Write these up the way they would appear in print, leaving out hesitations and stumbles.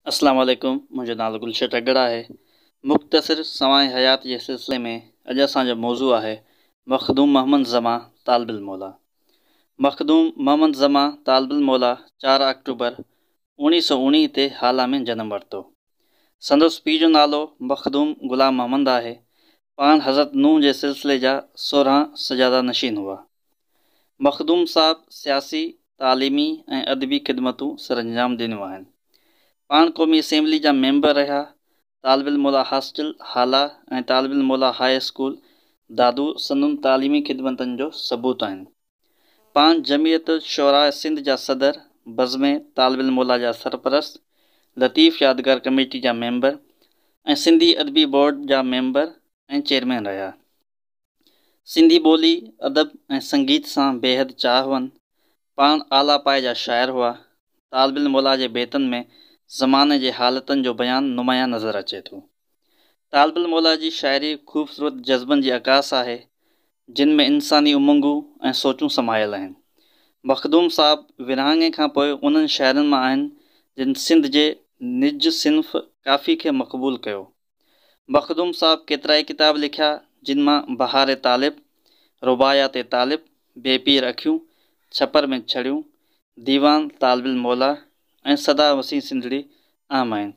اسلام عليڪم منهنجو نالو گلشير ٽڳڙ آهي مختصر سوانح حيات جي سلسلي ۾ اڄ اسان جو موضوع آهي مخدوم محمد زمان طالب الموليٰ مخدوم محمد زمان طالب الموليٰ چار آڪٽوبر اوڻيهه سو اوڻيهه تي هالا ۾ جنم ورتو. سندس پيء جو نالو مخدوم غلام محمد آهي. پاڻ حضرت نوح جي سلسلي جا 16 سجاده نشين هئا. مخدوم صاحب سياسي، تعليمي ۽ ادبي خدمتون سرانجام ڏنيون آهن. پاڻ قومي اسيمبلي جا ميمبر رهيا. طالب الموليٰ هاسٽل هالا ۽ طالب الموليٰ هاء اسڪول دادو سندن تعليمي خدمتن جو ثبوت آهن. پاڻ جمعيت الشعراء سنڌ جا صدر، بزم طالب الموليٰ جا سرپرست، لطيف يادگار ڪميٽي جا ميمبر ۽ سنڌي ادبي بورڊ جا ميمبر ۽ چيئرمين رهيا. سنڌي ٻولي، ادب ۽ سنگيت سان بيحد چاهه هئن. پاڻ اعليٰ پائي جا شاعر هئا. طالب الموليٰ جي بيتن ۾ زماني جي حالتن جو بيان نمايان نظر اچي ٿو. طالب الموليٰ جي شاعري خوبصورت جذبن جي عڪاس آهي، جن ۾ انساني امنگون ۽ سوچون سمايل آهن. مخدوم صاحب ورهاڱي کان پوء انهن شاعرن مان آهن، جن سنڌ جي نج صنف ڪافي کي مقبول ڪيو. مخدوم صاحب ڪيترائي ڪتاب لکيا، جن مان بهار طالب، رباعيات طالب، بي پير اکيون، ڇپر ۾ ڇڙيون، ديوان طالب الموليٰ ۽ سدا وسين سنڌڙي اهم آهن.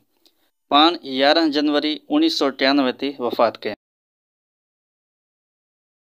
پاڻ 11 جنوري 1993 تي وفات ڪيائون.